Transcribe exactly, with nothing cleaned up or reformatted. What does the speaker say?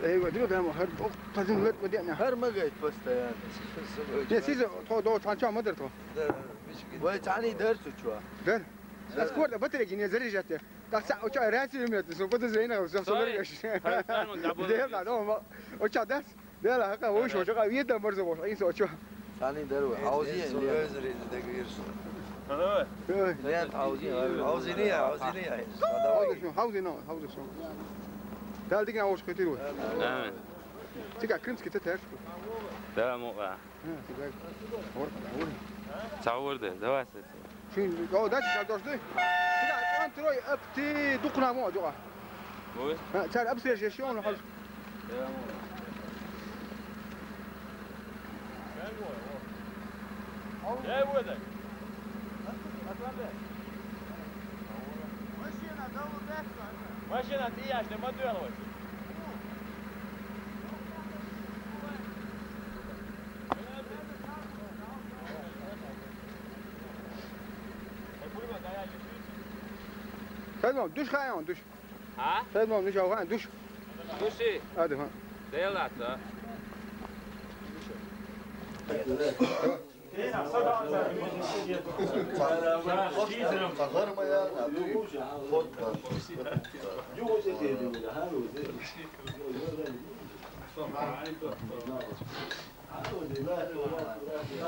Эй, ва, дила дама, хӀар, о, тазин лет ва дена. ХӀар ма гайт постоянно. Не, сиза, тхо, до, цхьан ча ма дар тхо. Вай цхьаний дар цу чу. Дар? Ас корта батарейки не заряжать. Так, ца, о, ча, рацию имеет, со подозрение, со, со, Стой. Стой, стой, ну, забыл. Дела, ну, ма, о, ча, дац? Дела, хака, о, шо, ча, вида, морзо, о, ин со, чо. Цхьаний дар ва, хьавзин, Лен. Давай. Ой. Лен, хьавзин, хьавзин. Хьавзин я, хьавзин я. Хьавзин шо, хьавзин но, хьавзин шо. Дала дигна ош хетир ва. Амин. Цика крымский тетер. Да, муха. Ха, цика. Ор, ор. Цавурда, давай, сес. Шин, о, дальше сейчас должны. Цика, он трой, ап, ты, дукна мо, джуа. Ой. Ха, цар обслеживаешь, он хал. Да, муха. Эй, Вуйдак! Машина, да, вот это, машина, ты я, что мотор вот. Хай, мам, душ хай, он, душ. А? Хай, мам, душ, а, душ. Души. А, да, ха. Делата.